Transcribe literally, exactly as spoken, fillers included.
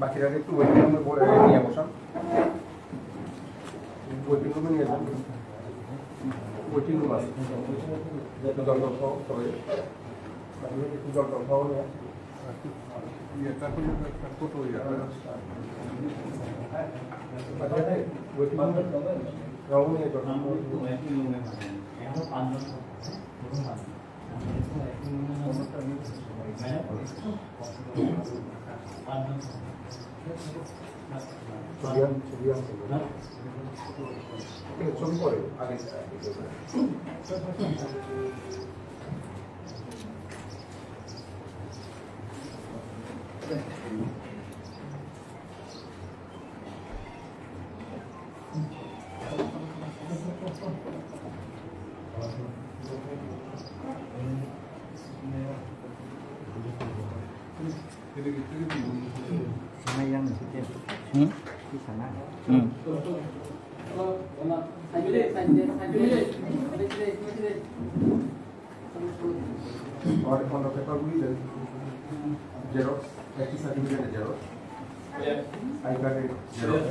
Bakirare tu waiting room-o bore niya bosan. Waiting room-o niya bosan. Waiting room ase. Jol jol khao, sobai. Jol jol khao niya. Iya, tapi tak foto ya. Waiting room-o niya jol jol khao. ছবি আন-, ছবি আনছে না? ছবি পরে, আগে, আগে। Hmm? Hmm. Or on the paper we will xerox, একটি certificate xerox, I কার্ডের xerox।